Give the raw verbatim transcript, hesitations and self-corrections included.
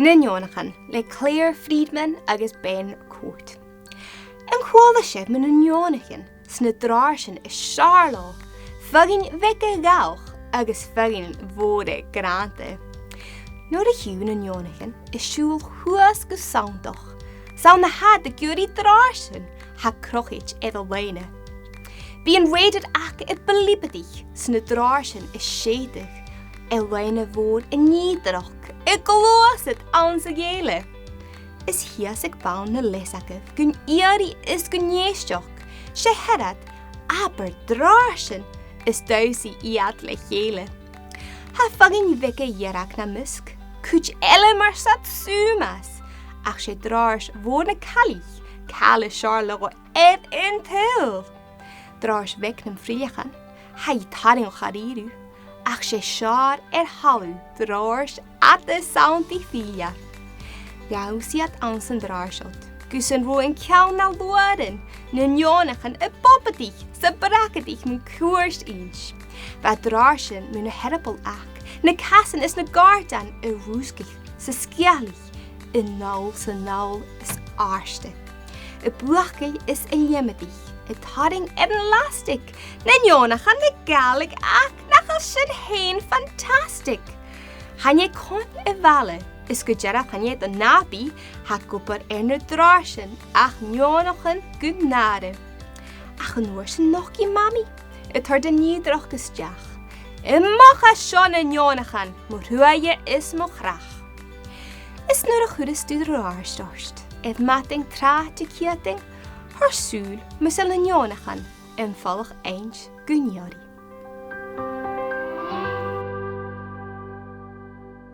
Na Neònachan le Claire Freedman agus Ben Cote. An cuala sibh mu na neònachan 's na drathairean as fheàrr leotha, feadhainn bheaga ghailch agus feadhainn mhòra grànda? Nuair a chì thu na neònachan a' siubhal shuas gu sanntach, 's ann a tha iad ag iarraidh drathairean tha crochadh air an loidhne. Bidh an rèidear aca a' bliobadaich 's na drathairean a' sèideadh, an loidhne mhòr an ìodhach a' gluasad anns a' ghèile. Is shìos aig bonn na leasachaidh gun iarraidh is gun èisteachd, 's e a th' air iad abair drathairean is dannsaiche iad le chèile. Tha feadhainn bheaga dhearg nam measg, cuid eile mar sàit sùmas, ach 's e drathairean mhòr na caillich càil as fheàrr leotha air an t-saoghal. Drathairean bheaga nam frìoleachan, tha iad tarraingeach dha-rìribh, ach 's e as fheàrr air thalamh drathairean fhada 's ann ri fìdhle. Dh'fhàs iad anns an drathairean, gus an robh an ceann na luaran, na neònachan a' bobadaich 's a' bragadaich mun cuairt innte. Bha drathairean mu na h-earbaill aca, na casan is na gàirdeanan a' rùsgadh 's a' sgiathalaich, a-null 's a-nall is àrd. A' buachaille is a' leumadaich, a' tarraing air an elastic, na neònachan le gàireachdainn, nach eil sin fhèin fantastic? Chan e coin a' bhaile, is gu dearbh chan e do nàbaidh, tha ag obair air na drathairean ach neònachan gu nàire. Ach an uair sin nochdaidh Mamaidh, a' toirt an ìodhach a-steach. A-mach à seo na neònachan, mo thruaighe is mo chreach. Is nuair a chuireas tu do dhrathairean ort, air madainn tràth de cheudan, thoir sùil mus eil na neònachan am falach-aois gun iarraidh.